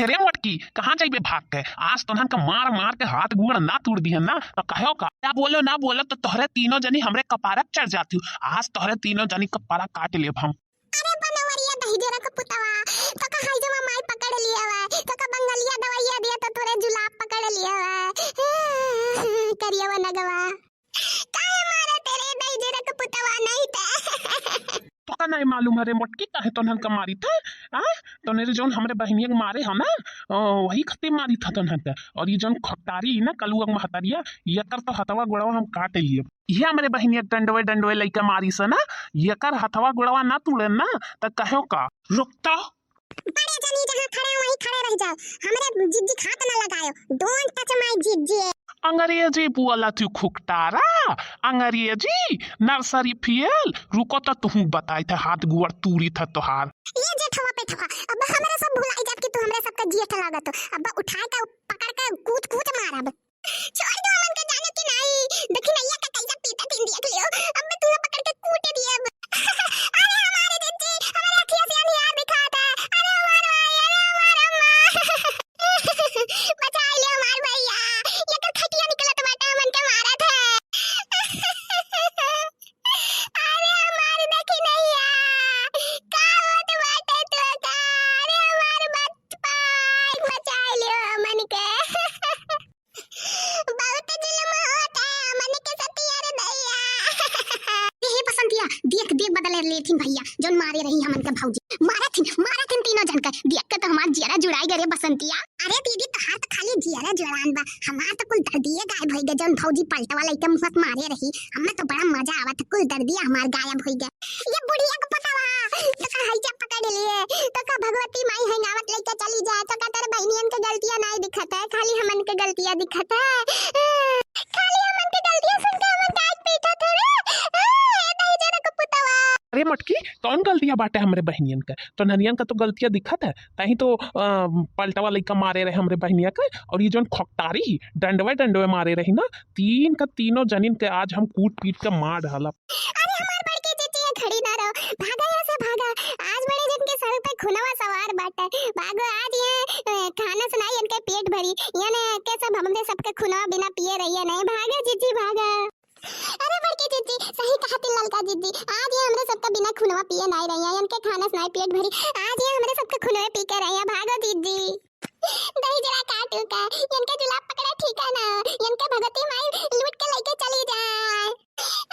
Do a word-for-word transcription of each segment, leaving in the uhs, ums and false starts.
अरे मोटकी, कहाँ जाइबे भाग के? आज तोहन के मार मार के हाथ गोड़ ना तूड़ दिहन ना, तो कहो का? ना बोलो, ना बोलो, तो तोहरे तीनों जनी हमरे कपारा चढ़ जाती हो। आज तोहरे तीनों जनी कपारा काट लेब हम। अरे बनवरिया दहिजरा के पुतवा, तो का हाई जमा माई पकड़ लिया हुआ है, तो का बंगलिया दवाइया दिया तो तोरे जुलाब पकड़ लिया हुआ है। करिया वो नगवा। काहे मारे तेरे दहिजरा के पुतवा नहीं थे? तो का नहीं मालूम है रे मोटकी, काहे तोहन का मारी थे? आ? तोने रे जौन हमरे बहिनिया के मारे हो ना, ओ, वही खातिर मारी था तोहन का। और ये जौन खटारी ना कलुआ के महतारिया, ये कर तो हथवा गोड़वा हम काट लिए। ये हमरे बहिनिया के डंडवे डंडवे लइका मारी से ना, ये कर हथवा गोड़वा ना तूड़े ना, त कहो का? रुक तो। बड़े जनी जहाँ खड़े हो, वहीं खड़े रह जाओ। हमरे जिज्जी के हाथ ना लगायो। Don't touch my जिज्जी। अंग्रेजी बोला तू खुकटारा, अंग्रेजी, nursery fail। रुको तो तुहूँ बताई था, हाथ गोड़ तूड़ी था तोहार। ये जेठवा पेठवा, अब हमरे सब भुलाई जात कि तू हमरे सबका जेठ लागत हो। अब उठाए का पकड़ के कूच कूच मारब। छोड़ दो हमन के जाने कि नाई। देखी नैया का कैसा पीटा दिन देख लियो। अब मैं तुम्हें पकड़ के कूट दिए अब। अरे हमारे जिज्जी, हमारे अखिया से अनियार दिखाता। अरे हमार माई, अरे हमार अम्मा। बचाई लियो हमार भैया। ये तो खटिया निकलत बाटे हमन के मारत है। अरे हमार देखी नैया। का होत बाटे तो का? अरे हमार बचपन, बचाई लियो हमन के। बहुत जुल्म होता है हमन के सतिया रे दैया। ए, हे बसंतिया, देख, देख बदले लेथिन भैया, जौन मारे रही हमन के भौजी। मारे थिन, मारे थिन तीनों जन के। देख के तो हमार जियरा जुड़ाई गए रे बसंतिया। अरे दीदी, तोहार तो खाली जियरा जुड़ान बा, हमार तो कुल दर्दिये गायब होई गए, जौन भौजी पलटवा लइके मुँह से मारे रही। हमें तो बड़ा मजा आवत, कुल दर्दिया हमार गायब होई गए। ये बुढ़िया के पतवा, तो का हैजा पकड़ लिए, तो का भगवती माई है नावत लेके चली जाए, तो का तेरे बहनियन के गलतियां नहीं दिखत है, खाली हमन के गलतियां दिखत है। खाली हमन के गलतियां सुन के हमन का आज पीटत है रे। ए, दहिजरा के पुतवा। अरे मटकी, कौन गलतियां बाटे हमरे बहनियन के? तो ननियन का तो गलतियां दिखत है, तही तो, अ, पलटवा लइका मारे रहे हमरे बहनिया के, और ये जौन खोकटारी डंडवे डंडवे मारे रही ना, तीन का तीनों जनिन के आज हम कूट पीट के मार डालब। अरे हमार बड़की जिज्जी, ये खड़ी ना रहो, भागा यहाँ से भागा। आज बड़े जन के सर पे खुनवा सवार बाटे। भागो आज ये, अ, खाना से नाई इनके पेट भरी। ये ने के सब हमरे सबके खुनवा बिना पिए रहिए नहीं। भागा जिज्जी भागा। अरे बड़की जिज्जी, सही कहती ललका जिज्जी, आज ये हमरे सबके बिना खुनवा पिए नाई रहिए, इनके खाना से नाई पेट भरी। आज ये हमरे सबके खुनवे पी के रहिए। भागो जिज्जी। दहिजरा काटू का, इनके जुलाब पकड़ा ठीक है ना, इनके भगवती माई लूट के लेके चली जाए।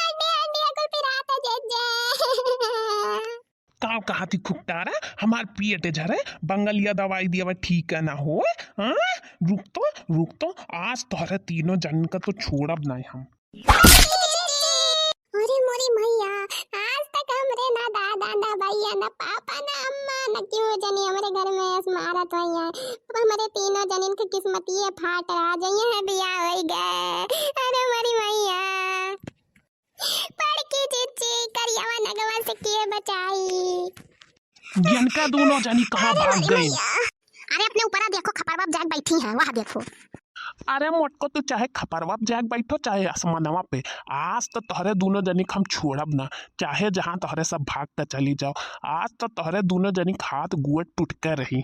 हड्डी हड्डी कुल पिरात है जिज्जी। का कहती खुकटारा, हमार पेट झरे, बंगलिया दवाई दिया ठीक है ना हो। हाँ? रुक तो, रुक तो, आज तोहरे तीनों जन का तो छोड़ब नहीं हम। अरे मोरी मैया, आज तक हमरे ना दादा, ना भैया, ना पापा, ना अम्मा, ना क्यों जनी हमरे घर में ऐस मारत भैया। हमरे तीनों जनिन के किस्मतिये फाट रहा, जइया है बियाह होई गए। अरे मोरी मैया। बड़की जिज्जी, करियावा नगवा से के बचाई? इनका दोनों जनी कहाँ अरे भाग मोरी गई? मैया। अरे अपने ऊपरा देखो, खपरवा पे जाके बैठी हैं, वहाँ देखो। अरे मोटको, तू चाहे खपरवा पे जाके बैठो, चाहे आसमानवा पे, आज तो तोहरे दोनों जनी के हम छोड़ब ना, चाहे जहाँ तोहरे सब भाग के चली जाओ, आज तो तोहरे दोनों जनी के हाथ गोड़ टूट के रही।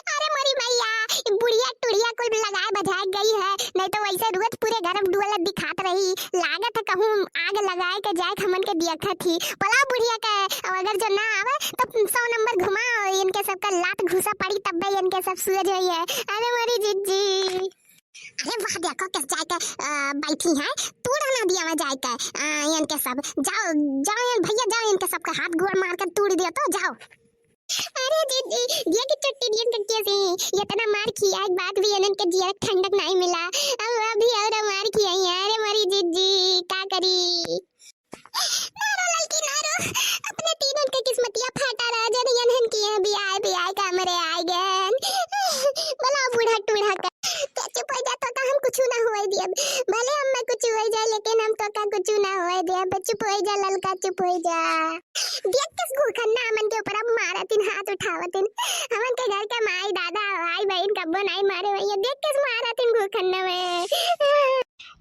अरे मोरी मैया, ई बुढ़िया टुढ़िया कुल लगाए बजाए गई है, नहीं तो वैसे रोज पूरे घर में डुअल दिखात रही। लागत है कहूँ आग लगाए के जाए हमन के दिया था थी। बुलाओ बुढ़िया के, अब अगर जो ना आवे तो सौ नंबर घुमाओ, इनके सबका लात घूसा पड़ी तब भी इनके सब सूझ होई है। अरे मोरी जिज्जी। अरे वाह, देखो कैसे जाए के, अ, बैठी हैं, तू रहना दिया में जाए के, अ, इनके सब। जाओ, जाओ इनके सबका हाथ गोड़ मार के तूड़ दिया तो जाओ। अरे जिज्जी, ये की छुट्टी दियन के कैसे? इतना मार खिया, एक बात भी इनन के जिया ठंडक नहीं मिला। अब अभी और मार खिया है। अरे मोरी जिज्जी, का करी? ना रो ललकी, ना रो। अपने तीनों के किस्मतिया फाटा रहा, जन इनन की है बियाह, बियाह का हमरे आए गन। बोला बूढ़ा टूढ़ा का। क्या चुप हो जा, तो का हम कुछ ना हुए दियब। भले हम में कुछ हुए जाए, लेकिन हम तो का कुछ ना हुए दियब। चुप हो जा ललका, चुप हो जा। देख किस घूखन्ना हमन के ऊपर अब मारतिन, हाथ उठावतिन। हमन के घर के माई, दादा, भाई, बहिन कब्बो नाई मारे भैया। देख किस मारतिन घूखन्ना में।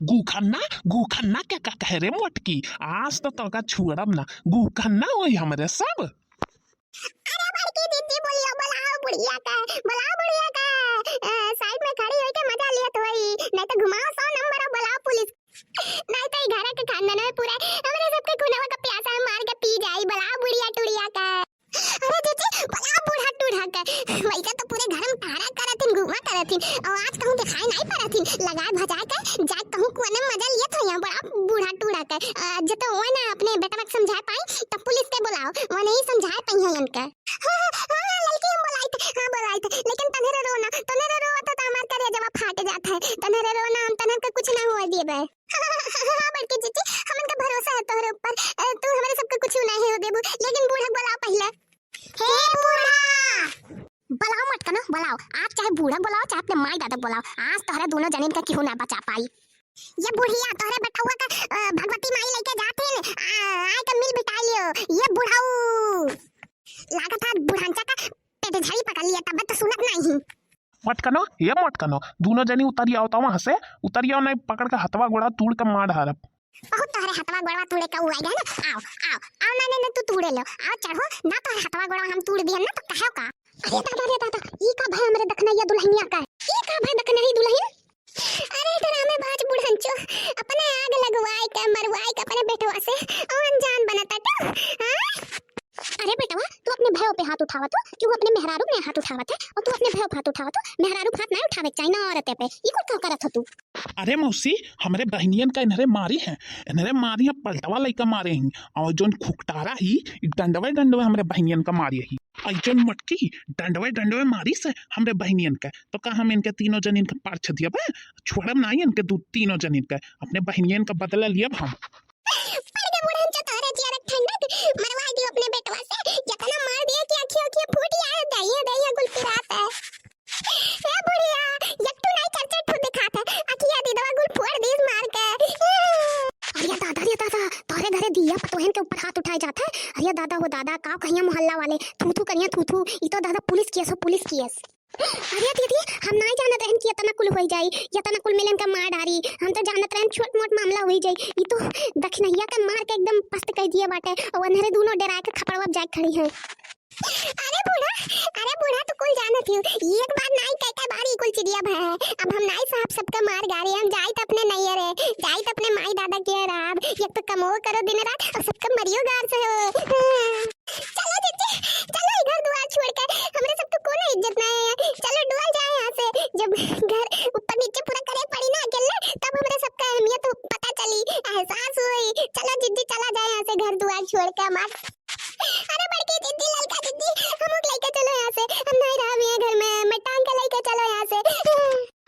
घूखन्ना, घूखन्ना के का कहे रे मोटकी? आज तो तोका छुअड़ब ना। घूखन्ना होई हमरे सब। अरे बड़की दीदी बोलियो, बुलाओ बुढ़िया के, बुलाओ बुढ़िया यहाँ बड़ा बूढ़ा टूढ़ा के, अ, जब तो वो ना अपने बेटवा के समझाए पाई, तब पुलिस के बुलाओ, वो नहीं समझाए पाई है इनके। हाँ, हाँ, हाँ, हाँ, लड़की हम बोलाइत, हाँ, बोलाइत, लेकिन तन्हरे रोना, तन्हरे रोवा तो हमार करेजवा फाट जात है, तन्हरे रोना, हम तन्हर के कुछ ना हुआ देबे। हाँ, बड़की जीजी, हमन का भरोसा है तोहरे ऊपर, अ, तू हमरे सबके कुछ नहीं हो देबू, लेकिन बूढ़ा के बुलाओ पहले। हे बूढ़ा! बुलाओ मटकनो, बुलाओ। आज चाहे बूढ़ा के बुलाओ, चाहे अपने माई दादा के बुलाओ, आज तोहरे दोनों जनिन का केहू ना बचा पाई। ये बुढ़िया तोहरे बेटवा का, अ, भगवती माई लेके जात है, आ, आए के मिल बिटाई लियो। ये बुढ़ऊ! लागत है बुढ़ांचा का पेट झाड़ी पकड़ लिया, तब तो सुनत नहीं। मटकनो, ये मटकनो, दोनों जनी उतरि आओ तो वहाँ से, उतरि आओ, नहीं पकड़ के हथवा गोड़ा तूड़ के मार डारब। बहुत तोहरे हथवा गोड़वा तूड़े का उआई है ना। आओ, आओ, आओ, ना, ना, ना, तू तूड़े लो, आओ चढ़ो, ना तोहरे हथवा गोड़वा हम तूड़ दिहन ना तो कहो का। अरे दादा रे दादा, ई का भय हमरे दखनैया दुल्हनिया का? ई का भय दखनही दुल्हन? अरे डरामे बाज बुढ़ंचो, अपने आग लगवाए के, मरवाए के अपने बेटवा से, अउ अनजान बनता तो, हाँ? अरे बेटवा, तू अपने भयो पे हाथ उठावत हो, क्यों अपने मेहरारू में हाथ उठावत है? और तू अपने भयो पे हाथ उठावत हो, मेहरारू पे हाथ नहीं उठावे के चाहिए ना औरते पे। ई कुल क्यों करत हो तू? अरे मौसी, हमरे बहनियन का इन्हरे मारी है, इन्हरे मारी है, पलटवा लइका मारे ही, और जोन खुकटारा ही, ई डंडवे डंडवे हमरे बहनियन का मारी ही, और जोन मटकी डंडवे डंडवे मारी से हमरे बहनियन का, तो का हम इनके तीनों जनिन का पार छ दिया बे? छोड़ब नहीं इनके दू तीनों जनिन का, अपने बहनियन का बदला लियब हम। पड़ के बुढ़न चो तोहरे जियरक ठंडक, मरवा दियो अपने बेटवा से, इतना मार दिया कि अखिया अखिया फूट आए, दहिया दहिया कुल पिरात है। ए बुढ़िया, एक ठो नहीं चार चार ठो दिखात है, अखिया दीदवा कुल फोड़ दीस मार के। अरे दादा, अरे दादा, तोहरे घरे दिया पतोहन के ऊपर हाथ उठाए जात है। अरे दादा हो दादा, का कहिया मोहल्ला वाले, थू थू करिया थू थू, ई तो दादा पुलिस केस हो, पुलिस केस। अरे दीदी, हम नाई जानत रहन कि इतना कुल होई जाई, इतना कुल मिलन का मार डारी। हम तो जानत रहन छोट मोट मामला होई जाई। ई तो दखिनहिया के मार के एकदम पस्त कर दिए बाटे। और अनहरे दोनों डराए के खपड़वा जाए खड़ी हैं। अरे बूढ़ा, अरे बूढ़ा, तू कुल जानत हियो। एक बार नाई कई कई बार ई कुल चिड़िया भय है। अब हम नाई साहब सबका मार गारी, हम जाई त अपने नैहरे, जाई त अपने माई दादा के रहब। एक तो कमो करो दिन रात और सबका मरियो गार से हो। चलो जीजी, चलो ई घर दुआर छोड़ के, हमरे सबके कोनो इज्जत ना है। चलो डोल जाए यहाँ से। जब घर ऊपर नीचे पूरा करे पड़ी ना अकेले, तब हमरे सबका अहमियत पता चली, एहसास होई। चलो जीजी, चला जाए यहाँ से घर दुआर छोड़ के हमार। अरे बड़की जीजी, ललका जीजी, हमहू के लेके चलो यहाँ से। हम नहीं रहब यहाँ घर में, मैं टांग के लेके चलो यहाँ से।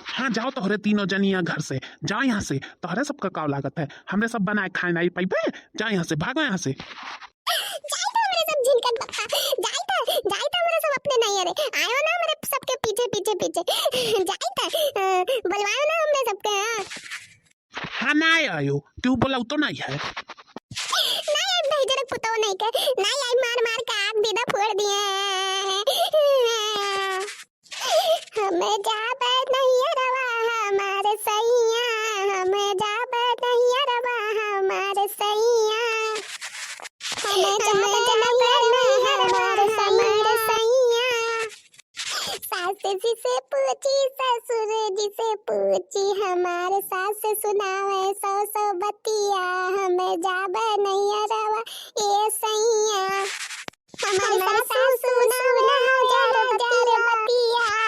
हाँ, जाओ तोहरे तीनों जनिया घर से, जाओ यहाँ से। तोहरे सबका काव लागत है, हमरे सब बनाए खाए नहीं पाइबे। जाओ यहाँ से, भागो यहाँ से। जाई तो हमरे सब झिनकत बप्पा, जाई तो, जाई तो हमरे सब अपने नैहरे। आयो ना हमरे सबके पीछे, पीछे, पीछे। जाई तो, अ, बुलवायो ना हमरे सबके, हाँ। हाँ, ना आयो, क्यों बोला तो नहीं है। ना आयो, नहीं जरा पुतो नहीं के, ना आई, मार मार के आँख दीदा फोड़ दिए। हम जाब नैहरवा हमार सैया, हम जाब नैहरवा हमार सैया। हम जाब नैहरवा हमार सैया। सास जी से पूछी, ससुर जी से पूछी, हमार सास सुनावे सौ सौ बतिया। हम जाब नैहरवा ए सैया। हमार सासू सुनावे हजार हजार बतिया।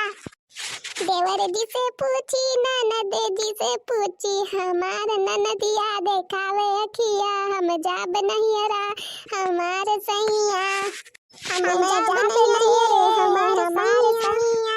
देवर जी से पूछी, ननद जी से पूछी, हमार ननदिया देखावे अखिया। हम जाब नैहरवा हमार सैया। हम जाब नैहरवा हमार सैया।